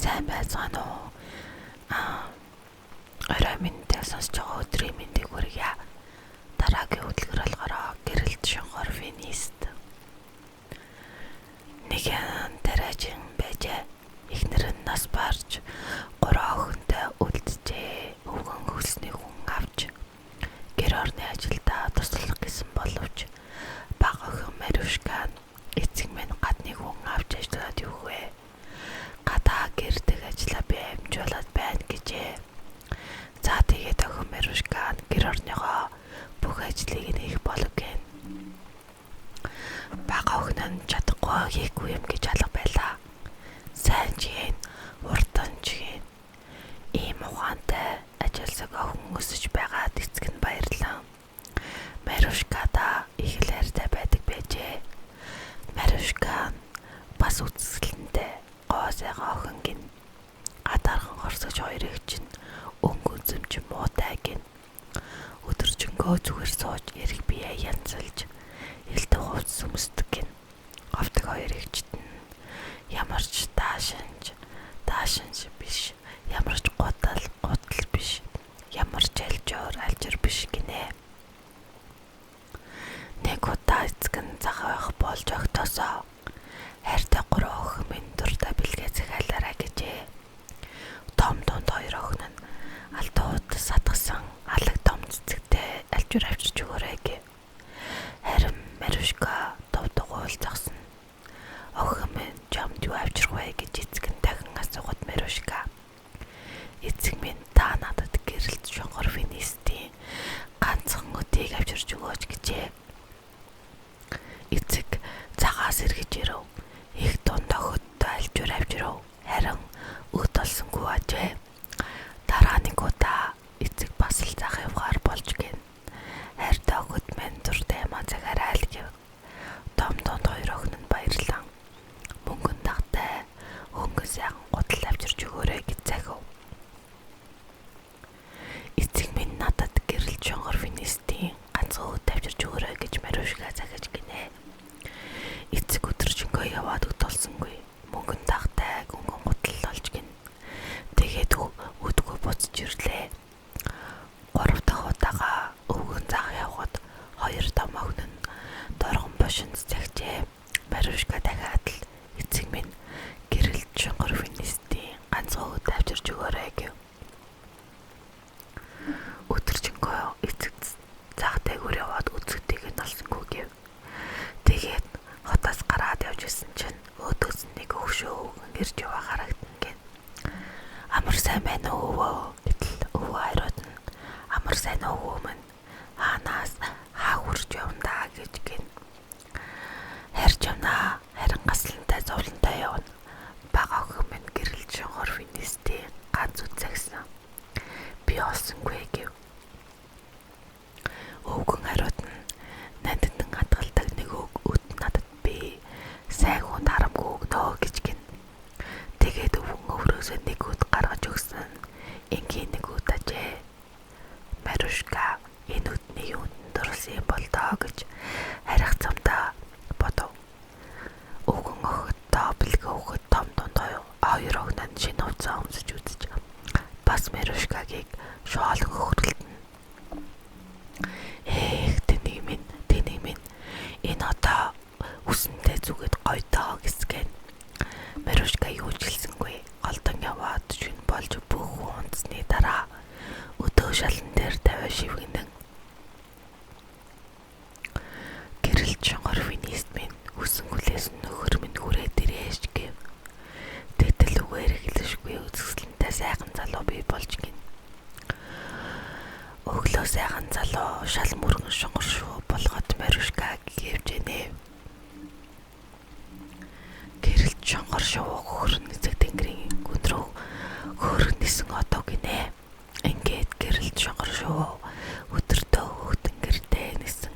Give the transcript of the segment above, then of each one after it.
Сайн байцгаана уу? Аа орой мэндээ сонсож байгаа өдрийн мэндийг хүргье. Дараагийн хөдөлгөр болохоор гэрэлт шонхор финист. Нэгэн тариачин байжээ. Эхнэр нь нас барж гурван охинтой үлджээ. Өвгөн хөлсний хүн авч гэр орны ажилдаа туслах гэсэн боловч бага охин Марюшка эцэг минь гадны хүн авч ажиллаад юу вэ? Гадаа гэрдэг ажлаа би амжуулаад байна гэжээ. За тэгээд охин Марушка гэр орныхоо бүх ажлыг нь хийх болов гэнэ. Бага охин нь чадахгүй хийхгүй юм гэж алга байлаа. Сайн ч хийн, уртан ч хийн. Ийм ухаантай ажилсаг охин өсөж байгаад эцэг нь баярлан. Марушкада их л хайртай байдаг байжээ. Марушка бас үзэсгэлэнтэй гоо сайхан охин гин. Гадаархан хорсогч хоёрыг чинь өнгө үзэмж муутай гин. Өдөржингөө зүгээр сууж эрг бие янзалж элдв хувцас өмсдөг гин. Овтог хоёр эгчт нь ямар ч даашинж даашинж биш, ямар ч гутал гутал биш, ямар ч альжуур алжир биш гинэ. Нэг удаа эцэг нь зах явах болж огтосоо хайртай гурван охин минь дуртай бэлгээ захиалаарай гэжээ. Том дунд хоёр охин нь алтан хуудас сатгсан алаг том цэцэгтэй альжуур авчирч өгөөрэй гэв. Харин Марушка дув дугуйл зогсно. Охин минь чамд юу авчрах вэ гэж эцэг нь дахин асуухад Марушка эцэг минь та надад гэрэлт шонгор финистийн ганцхан өдийг авчирч өгөөч гэжээ. Эцэг цагаас эргэж ирэв. Их дунд охидтой альжуур авчирв. Харин өд олсонгүй ажээ. Дараа нэг удаа эцэг бас л зах явахаар болж гин. Хайртай охид минь дуртай юмаа захиарай л гэв. Том дунд хоёр охин нь баярлан мөнгөн тагтай хөнгөн сайхан гутал авчирч өгөөрэй гэж захив. Эцэг минь надад гэрэл чонгор финистийн ганцхан өд авчирч өгөөрэй гэж Марушка захиж гинэ. Эцэг өдөржингөө яваад өд олсонгүй. Мөнгөн тагтай гүнгэн гутал олж гин. Тэгээд өдгөө буцаж ирлээ. Гурав дахь удаага өвгөн заах явхад хоёр том охин нь доргон бошинд загжээ. Марушка дахиад л эцэг минь гэрэл чонгор финистийн ганцхан өд авчирч өгөөрэй гэв. Өдөржингөө эцэг зах дээгүүр яваад үзэгдийг нь олсонгүй гэв. Тэгээд хотоос гараад явж исэн чинь өөдөөс нь нэг өвшөө өвгөн ирж яваа харагдана гин. Амар сайн байна уу өвөө гэтэл өвөө хариуд нь амар сайн уу өвөө минь хаанаас хаа хүрч явна даа гэж гин. Харж явнаа харин гаслантай зовлонтой явна. Бага охин минь гэрэлж шонгор финистийн ганц үд загсан. Би олсонгүй гэв. Өвгөн хариуд нь нандиндан хадгалдаг нэг өд надад би сайн хүнд харамгүй өгнө гэж гин. Тэгээд өвгөн өврөөсөө нэг өд гаргаж өгсөн. Энгийн нэг өд ажээ. Марушка энэ өдний юунд дурлсан юм бол доо гэж харих замдаа бодов. Өвгөн охидтой бэлгээ өгөхөд том дунд хоёр охин нь шинэ хувцас өмсөж үзэж бас Марушкагийг шоолон хөхрөлтөн. Ээх тэнийг минь тэнийг минь энэ одоо үсэндээ зүгээд гоё доо гэсгэн. Марушка юу ч хэлсэнгүй. Голдон яваад шүн болж бүх хүн унтсны дараа өдөө шалан дээр тавиа шивгэнэн. Гэрэл чонгор финист минь үсэн хүлээс нөхөр минь хүрээд ирээч гэв. Тэгтэл үгээр хэлшгүй үзэсгэлэнтэй сайхан залуу бий болж гин. Өглөө сайхан залуу шал мөргөн шонгор шүү болгоод Марушка гэвжэнэ. Гэрэл чонгор шувуу хөхөрн эцэг тэнгэрийн гүн рүү хөөрөн нисэн одоо гинэ. Ингээд гэрэл чонгор шувуу өдөртөө хөөх тэнгэртэй нисэн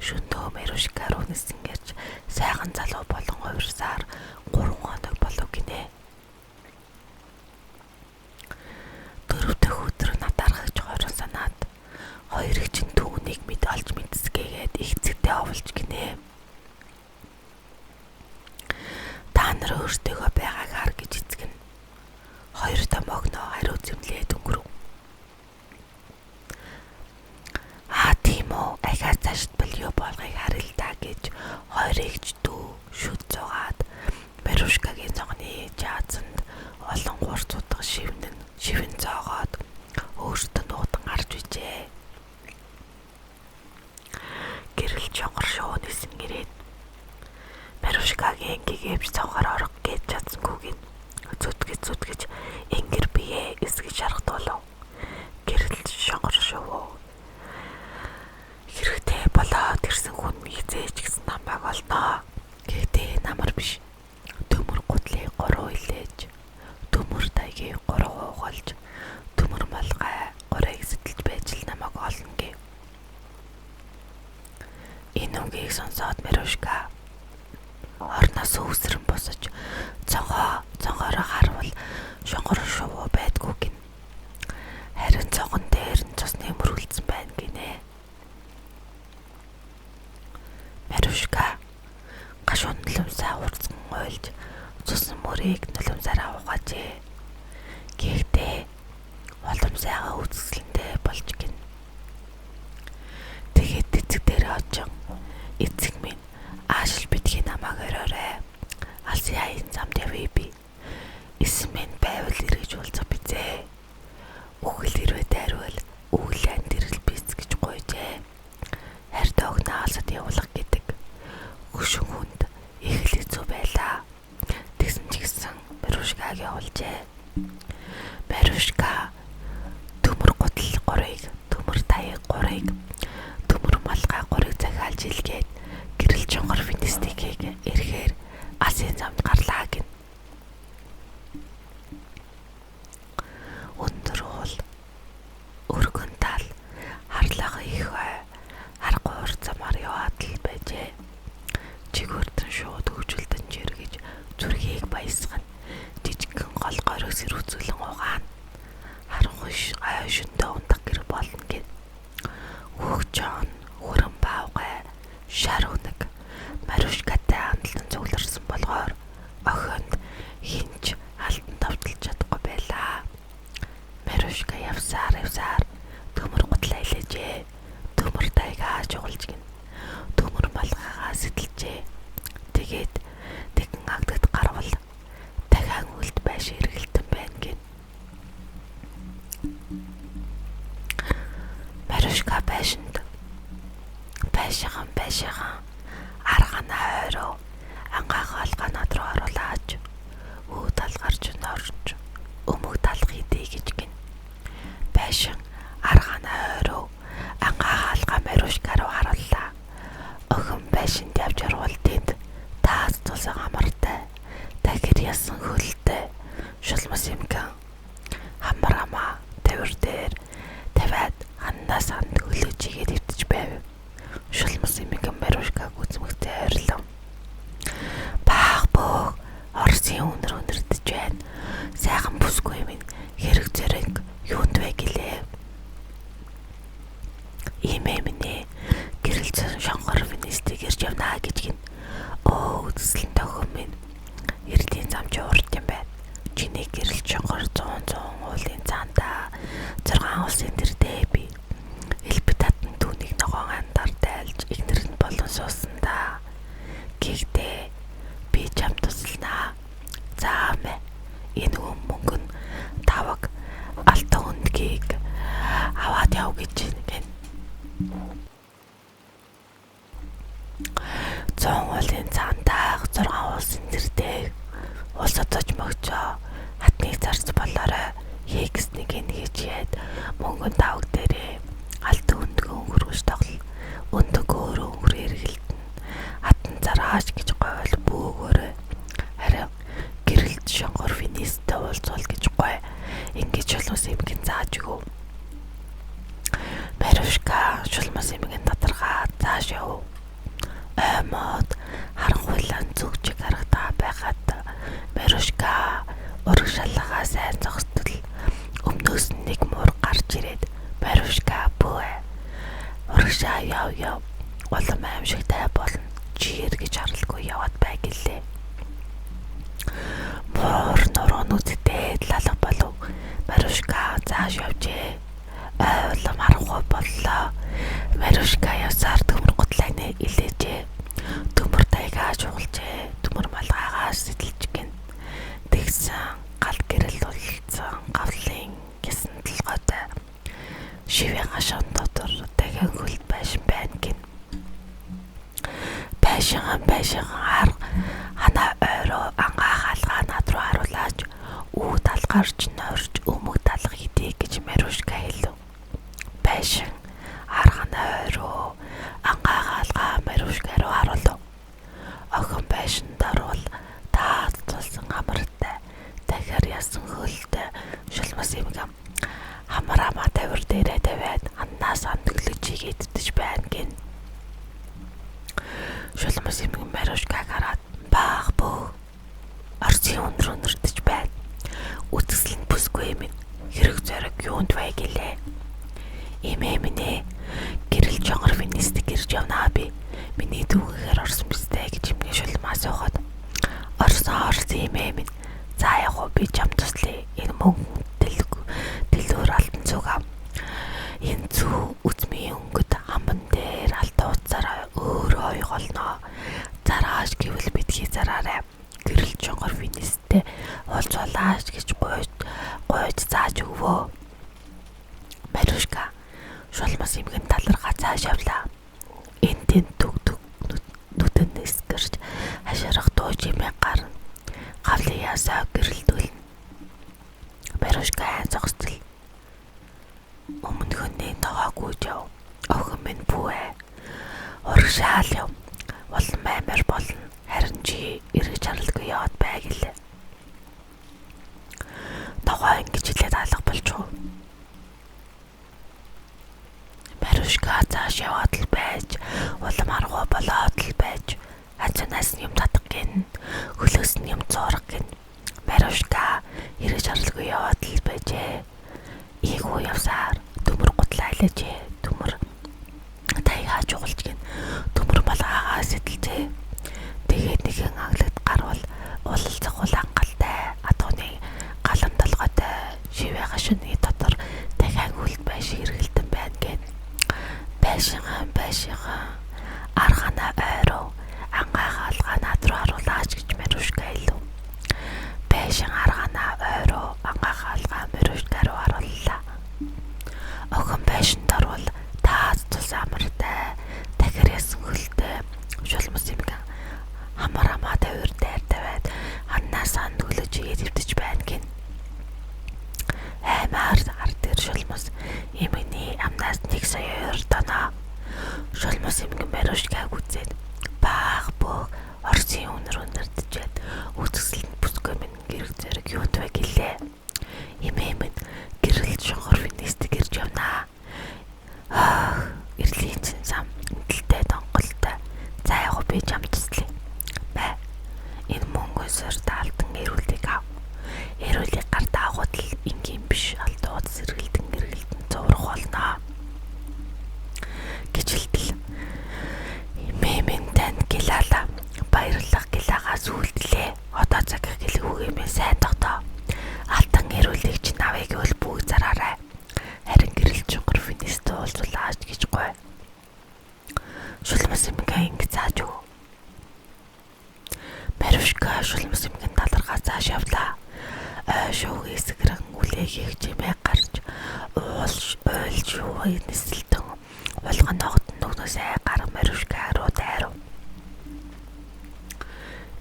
шөндөө Марушка руу нисэн гэж сайхан залуу болон хувирсаар 3 хоног болов гинэ. Дөрөв дэх өдөр натархагч хорон санаад хоёр эгч нь түүнийг мэд олж мэдсгээгээд их цэгтэй оволж гинэ. Та нар өөртөөгөө байгааг хар том охиноо хариу зэмлээд өнгөрөв. Аа тийм үү, ахиад цаашдбал юу болохыг харъя л да гэж хоёр эгч дүү шүд зугаад Марушкагийн цогны жаазанд олон гурц утга шивнэн шивэн зоогоод өөртөө нуудан гарч ижээ. Гэрэл чонгор шоу нисэн гэрээд Марушкагийн гэгэвч цонхоор орох гэж чадсангүй гин зүтгэж зүтгэж ингэр бие эсгэж шаргатуулав. Гэрэл шонгор шувуу хэрэгтэй болоод ирсэн хүн хизээж гэсэн намайг олноо. Гэхдээ намар биш. Төмөр гутлыг гурав илээж, төмөр тайгийг гурав уугалж, төмөр малгай гурыг сэтэлж байж л намайг олно гэв. Энэ үгийг сонсоод Мирушка орноос өвсрэн босож цонхоо цонхоороо харвал шонгор шувуу байдгүй гин. Харин цонхон дээр нь цусны мөр үлдсэн байна гинэ. Марушка гашуун нулимсаа хурцсан уйлж цусны мөрийг нулимсаараа угаажээ. Гэхдээ улам сайхан үзэсгэлэнтэй болж гин. Тэгээд эцэг дээр очин эцэг минь аашил битгий намайг ороорой. Алсын хаян замд явъя би. Эсэн минь байвал эргэж уулзах бизээ. Үхэл хэрвээ дайрвал үхэл андирал биз гэж гуйжээ. Хайртай охиноо алсад явуулах гэдэг хөшин хүнд их л хэцүү байлаа. Тэгсэн ч гэсэн Марушкаг явуулжээ. Марушка төмөр гутал гурыг, төмөр таяг гурыг, төмөр малгай гурыг захиалж илгээд гэрэл чонгор финистикийг ирэхээр асын замд гарлаа гин. Өндөр уул, өргөн тал, харлага их ой, харгуй урт замаар яваад л байжээ. Чигүртэн шууд хөгжүүлдэн жиргэж зүрхийг баясгана. Жижигхэн гол гориг сэрүүцүүлэн угаана. Харанхуй ой шөндөө унтах гэр болно гэв. Хөгжөөн, хөрөн баавгай, шар үнэг, Марушкатай хандлан цугларсан болгоор охинд хинч алтан товтлж чадахгүй байлаа. Марушка явсаар явсаар төмөр гутлаа илээжээ. Төмөр тайгаа чугалж гин. Төмөр малгайгаа сэтэлжээ. Тэгээд тэгэн агдагт гарвал дахиад үлд байш эргэлтэн байна гин. Марушка байшинд байшихан байшихан арганаа ойроо ангаах алгаа над руу оруулаач. Өө талгарч норж өмөг талах идэ гэж гин. Байшин арганаа ойроо ангаах алгаа Марушка руу харууллаа. Охин байшинд явж орвол тэнд таас тулсан хамартай дахир ясан хөлтэй шулмас юмгэн хамар хамаа тавир дээр тавиад ханнаас ханд хөлөө чигээд хөвтөж байв. Шулмас эмгэн Марушкаг үзмэгтэй ойрлон. Баах бөөх Оросын өнөр өнөрдөж байна. Сайхан бүсгүй минь хэрэг зэрэг юунд вэ гэлээ. Ийм ээ минь ээ. Гэрэлцэн шонхор Венестиг ирж явнаа гэж гин. Өө үзэсгэлэн тохин минь. Эрдийн зам чи урт юм байна. Чиний гэрэл шонхор 100 100 уулын цаантаа 6 улсын тэрдээ би. Элбэг татан түүнийг ногоон андар дайлж игнэр нь болон суусан да. Гэхдээ би чам тусланаа. За мэ. Энэ хүн мөнгө нь таваг алтан хүндгийг аваад яв гэж гэн. 100 уулын цаантаах 6 улсын тэрдэг улс одож мөгчөө хатныг зарц болоорой хий гэснийг нь хийж яад мөнгөн тавг дээрээ алтан өндгөө өнгөргөж тоглол өндөг өөрөө өнгөр эргэлтэн хатан зарааш гэж гойвол бөөгөөрэй харин гэрэлт шонгор Венестэй уулзвал гэж гой ингэж шулмас эмгэн зааж өгөв. Марушка шулмас эмгэн татаргаа зааш яв. Ой мод харанхуйлан зүгчиг харагдаа байхад Марушка урагшаалгаа сайн зогсдол өмнөөс нь нэг муур гарч ирээд Марушка бөө урагшаа яв яв улам аимшигтай болно чи эргэж харалгүй яваад бай гэлээ. Муур нуруу нүдтэй лалга болов. гэрэл улцсан гавлын гисэн толгойтой шивийн гашуун дотор дахин хөлт байшин байна гин. Байшинхан байшинхан хар ханаа ойроо ангаа хаалгаа над руу харуулаач үү талгарч нойрч өмг талах хэдий гэж Марушка хэлв. Байшин хар ханаа ойроо ангаа хаалгаа Марушка руу харуулв. Охин байшин дарвал таад тулсан хамартай дахиар ясан хөлтэй шулмас эмгэн хамар хамаа тавир дээрээ тавиад аннаас андглаж хийгээд байна гин. Шулмас эмгэн Марушкаг хараад баах бөөх Орсын өндөр өнөртөж байна. Үзэсгэлэн бүсгүй юм. Хэрэг зориг юунд вэ гэлээ. Эмээ минь ээ. Гэрэл жонгор финист гэрж явнаа би. Миний дүүгээр орсон биз дээ гэж эмнээ шулмаа суугаад. Орсон орсон эмээ минь. За яг уу би чам туслая. Энэ мөнгө дэлгүүр алтан цуг ав. Энэ зүү үзмийн өнгөд хаман дээр алтан утсаараа өөрөө ойголно. Зарааш гэвэл битгий зараарай. Гэрэл чонгор финистэй уулзуулаач гэж гуйж гуйж зааж өгвөө. Марушка шулмас эмгэн талархаа цааш явлаа. Эн тэн түг түг нүдэнээс гэрч хаширах дуу чимээ гарна. Гавлын ясаа гэрэлтүүлнэ. Марушка айн зогсдол. Өмнөхөний ногоо гүйж яв. Охин минь бүү ээ. Урагшаал яв. Улам аймар болно. Харин чи эргэж харалгүй яваад бай гэлээ. Ногоо ингэж хэлээд алга болчихов. Марушка цааш яваад л байж, улам аргуу болоод л байж, хажуунаас нь юм татах гин, хөлөөс нь юм зуурах гин. Марушка эргэж харалгүй яваад л байжээ. Ийхүү явсаар төмөр гутлаа айлажээ. Төмөр таягаа чугалж гин төмөр малгаагаа сэтэлжээ. Тэгээд нэгэн англид гарвал уулалцах улаан галтай адууны галан толгойтой шивээ гашууны дотор дахиад хүлд байш хэрэгэлтэн байна гэн. Байшинхан байшинхан архана ойров ангаа хаалгаа над руу харуулаач гэж Марушка хэлв. Байшин архана ойров ангаа хаалгаа Марушка руу харууллаа. Охин байшинд орвол таас тус амартай дахир ясан хөлтэй шулмас эмгэн хамар хамаа тавир дээр тавиад ханнаас сан өглөж игээд өвдөж байна гин. Аймаар хар дээр шулмас эмгэний амнаас нэг сая ойртоно. Шулмас эмгэн баруушгайг үзээд баах бөөх Орсын үнэр үнэртжээд үзэсгэлэнд бүсгүй минь гэрэг зэрэг юунд вэ гэлээ. Эмээ минь гэрэл шонхор финист гэрж явнаа. Аах эрлийн чин сам энтэлтэй донголтой. За яг би чам туслая. Бай. Энэ мөнгөн сур даалдан эрүүлийг ав. Эрүүлийг гарт авахд л энгийн биш алдууд сэргэлтэн гэргэлтэн зурх болно. Гэж хэлтэл. Эмээ минь танд гилаала. Баярлах гилаагаас үлдлээ. Одоо цаг гэлүүгээ минь сайн тогтоо. Алтан эрүүлийг чинь авъя гэвэл бүгд зараарай. Харин гэрэл чунгар финист уулзуулаач гэж гуй. Шулмас эмгэн ингэ зааж өг. Марушка шулмас эмгэн талархаа цааш явлаа. Ой шууг эсгэрэн үлээх чимээ гарч уул уйлж юу нисэлтэн улган ногт нүгнөөс ай гар Марушка руу дайрав.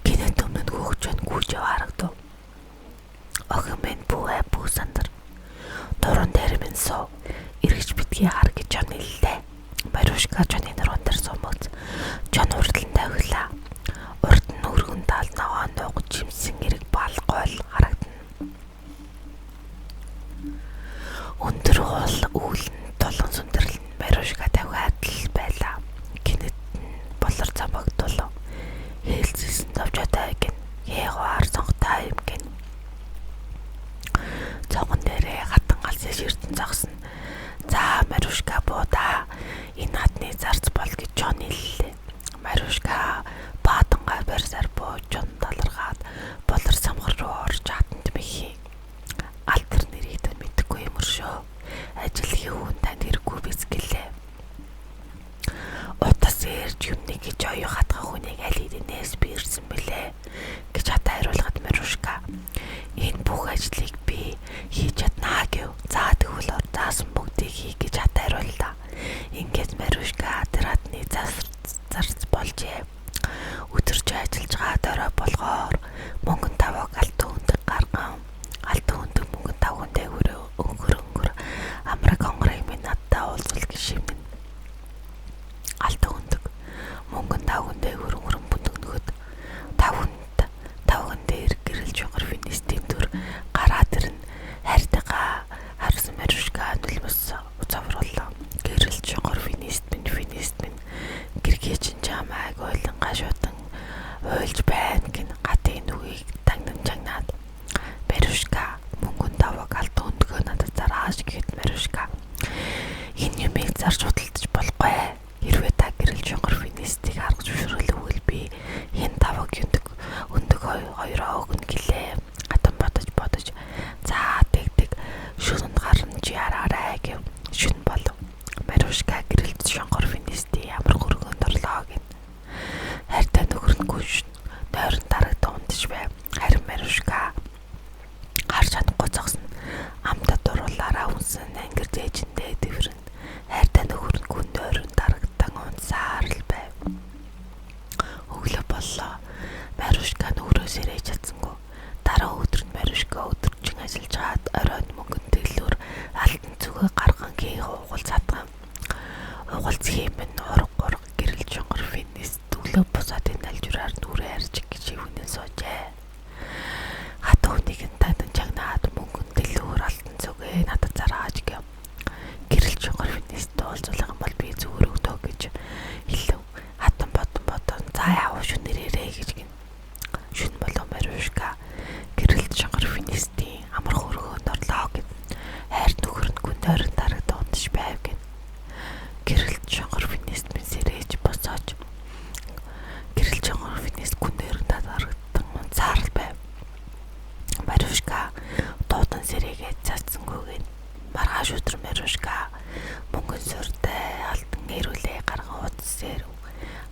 Гинэт өмнө хөөгч нь гүйж яв харагдав. Охин минь бүү бүү сандар. Нуруунд дээр минь суу. Эргэж битгий хар гэж Жон хэллээ. Марушка Жоны нуруунд дээр сумагц. Жон урдлан тавхилаа. Урд нь өргөн тал ногоон нуг жимсэн эрэг бал гойл харагдана. Өндөр уул үүлэн тулан сүндэрлэн Марушка тавхиад л байлаа. Гинэт нь болор замагтулав. Хээлзэлсэн зовжоотой гин. Яэгоор сонготой юм гин. Цогон дээрээ хатан галсын ширтэн зогсно. За Марушка буудаа. Энэ хатны зарц бол гэж Жон хэллээ. Марушка баатангаа барьсаар бууж Жон талархаад болор самхар руу орж хатанд мэхий. Алтар нэрийг тань мэдэхгүй юм өршөө. Ажил хийх хүн танд хэрэггүй биз гэлээ. Утас ирж юмны гэж оюун хатгах хүнийг аль хэдийнээс би ирсэн бэлээ гэж хата хариулахад Марушка энэ бүх ажлыг гараад оройн мөнгөн төлөөр алтан зүгээ гарган хийх угуул задган. Угалц хиймэн ураг гураг гэрэл чонгор финис өглөө босоод энэ алжураар нүрээ арч гэж ивгэнэн суужээ. Хат хүнийг нь танин чагнаад мөнгөн дэлгүүр алтан зүгээ надад зарааж гэв. Гэрэл чонгор финис дуулзуулах юм бол би зүгээр өгдөө гэж хэлв. Хатан бодон бодон за яав шүнэрээрээ гэж гин. Шүн болон мариушка гэрэл чонгор финистийн амар хөргөөнд орлоо гэв. Хайр нөхөр нь гүн тойрон дарагдан унтж байв гин. Гэрэл чонгор финист минь сэрэж босоож гэрэл чонгор финист гүн тойрон дарагдан унцаар л байв. Марушка дуудан сэрээгээд цацсангүй гин. Маргааш өдөр Марушка мөнгөн сүртэй алтан эрүүлээ гарган утас сэрэв.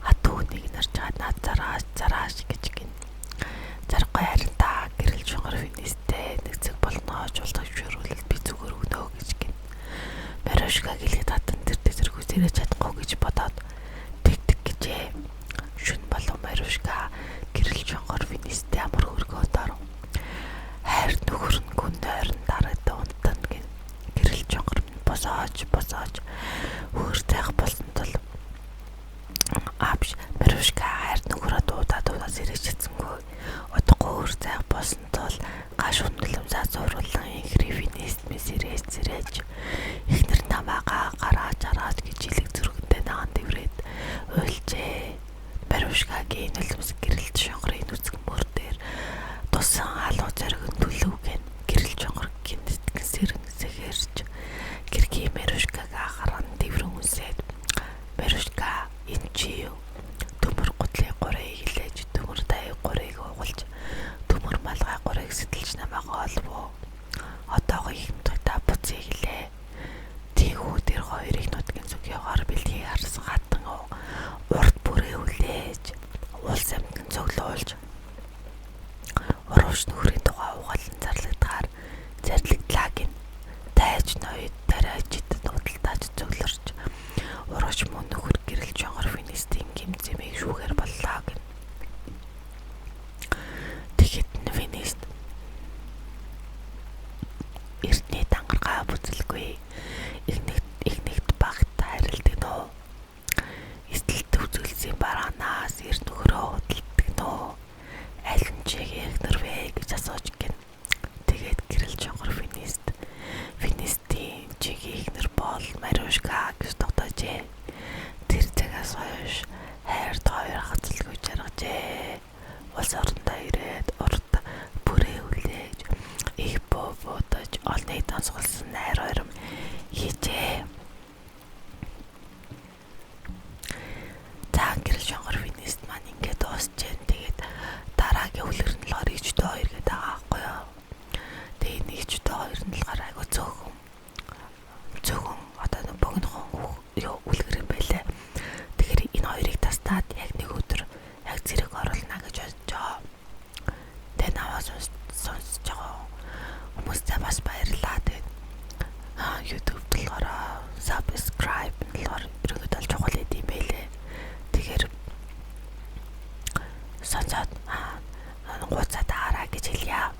Хат хүүнийг нарж чад над зарааш зарааш гэж гин. Зарахгүй харин та гэрэл чонгор финистэй нэг цаг болно чултах шүрүүлэл би зүгээр өгнө гэж гин. Марушка гэлээд хатан тэр тэзэргүй сэрэж чадахгүй гэж бодоод тэг тэг гэжээ. Шүн болон Марушка гэрэл чонгор финистэй амар хөргөөд оров. Хайр нөхөр нь гүн тойрон дарагдан унтана гин. Гэрэл чонгор минь босоож босоож хөөр зайх болсон тул авш Марушка хайр нөхөрөө дуудаа дуудаа сэрэж чадсангүй. Удахгүй хөөр зайх болсон тул гаш үнэлэмсаа зуруулан инхри финист минь сэрэж сэрэж эхнэр намаагаа гарааж арааж гэж илэг зүрхэндээ наан дэврээд уйлжээ. Марушкагийн нулимс гэрэлт шонгорын нүцгэн мөр дээр тусан халуун зориг нь төлөв гэн гэрэл чонгор гинэтгэн сэрэн сэхэрч гэргийн Марушкаг анхааран дэврэн үнсээд Марушка энэ чи юу? Төмөр гутлын гурыг хилээж төмөр таяг гурыг угалж төмөр малгай гурыг сэтэлж намайг олов уу? Одоогоо их та буцъя гэлээ. Тийхүү тэр хоёрыг нутгийн зүгийгээр бэлгийг харсан хатан урд бүрээ хүлээж улс амьтан цуглуулж уруувч нөхрийн тухай угаалan зарлагдахаар зарлагдлаа гин. Тайж ноёд тариач идэд худалдаач цугларч урагч мөн нөхөр гэрэл жонгор финистийн гим зэмийг шүүхээр боллоо гин. Тэгэхэд нь финист эртний дангаргаа бүзэлгүй ихнэгт багт хайрладаг нөө. Эсэлт үзүүлсэн бараанаас эр нөхрөө худалдаг нөө. Аль нь чигийн эхнэр вэ гэж асууж гин. Тэгээд гэрэл чонгор финист финистийн чигийн эхнэр бол Марушка гэж тогтоожээ. Тэр цагаас хойш хайрт хоёр хацалгүй жаргажээ. Улс орондоо ирээд урд бүрээ хүлээж их буу буудаж олныг донсголсон найр хоёром хийжээ. За гэрэл шонгор финист маань ингээд дуусчээ. Тэгээд дараагийн үлгэр нь болохоор ичдээ хоёр гэдэг байгаа байхгүй юу. Тэгээд нэг ичдээ хоёр нь болохоор айгу цөөхөн цөөхөн одоо нэг богинохон юу үлгэр юм байлээ. Тэгэхээр энэ хоёрыг тастаад яг нэг өдөр яг зэрэг оруулна гэж бодож байгаа. Тэгээ наваа сонсож байгаа хүмүүстээ бас баярлалаа. Тэгээд YouTube болохоор subscribe нь болохоор ерөнхийдөө бол чухал юм байлээ. Тэгэхээр сонсоод гуцаа таараа гэж хэлье.